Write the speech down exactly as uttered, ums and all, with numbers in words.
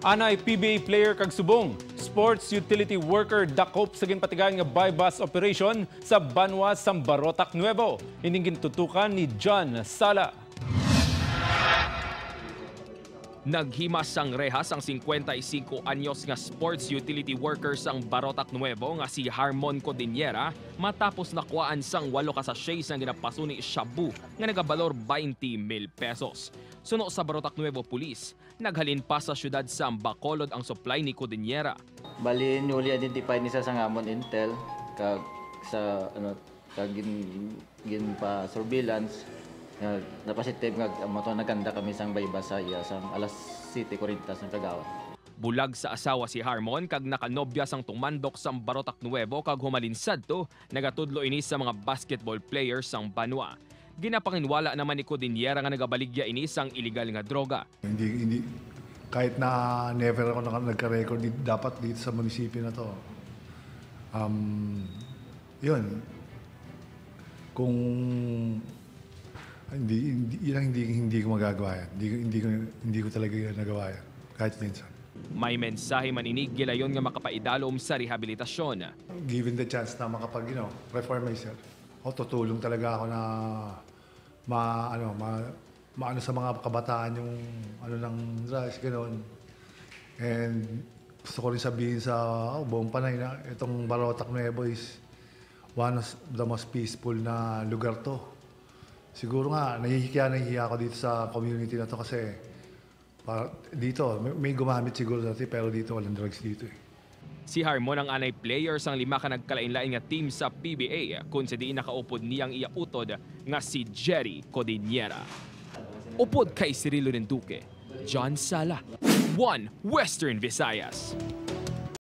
Anay P B A player kag subong sports utility worker dakop sa ginpatigayon nga buy-bust operation sa banwa sang Barotac Nuevo. Ining gintutukan ni John Sala. Naghimas sang rehas ang singkwenta y singko anyos nga sports utility worker sang Barotac Nuevo nga si Harmon Codiniera matapos nakuhaan sang walo ka sachet sang ginapasuni shabu nga nagabalor twenty mil pesos. Suno sa Barotac Nuevo Police, naghalin pa sa siyudad sang Bacolod ang supply ni Codiniera. Bali, newly identified ni siya sa ngamon intel kag sa ano kag gin ginpa surveillance nga napositive nga amo to naganda kami sang buy-bust sa iya sang alas siyete kuwarenta sang kagawa. Bulag sa asawa si Harmon kag nakanobya sang tumandok sang Barotac Nuevo kag humalin sadto, nagatudlo ini sa mga basketball players sang banwa. Ginapanginwala naman ni Codiniera nga nagabaligya ini sang iligal nga droga. Hindi, hindi, kahit na never ako naka, nagka-record di, dapat dito sa munisipyo na to. Um, yun. Kung hindi, hindi, yun ang hindi, hindi ko magagawa yan. Hindi, ko- hindi, ko, hindi ko talaga yan nagawa yan. Kahit minsan. May mensahe man ini gilayon nga makapaidalom sa rehabilitasyon. Given the chance na makapag, you know, reform myself, o tutulong talaga ako na ma, ano, ma, maano sa mga kabataan yung ano ng drugs, gano'n. And gusto ko rin sabihin sa oh, buong panay na itong Barotac Nuevo is one of the most peaceful na lugar to. Siguro nga, nahihiya, nahihiya ako dito sa community na to kasi para, dito, may, may gumamit siguro dati pero dito walang drugs dito eh. Si Harmon ang anay player sang lima ka nagkalainlain nga team sa P B A, kun sa diin nakaupod niya ang iya utod nga si Jerry Codiniera. Upod kay Cirilo Ninduque, John Sala, One Western Visayas.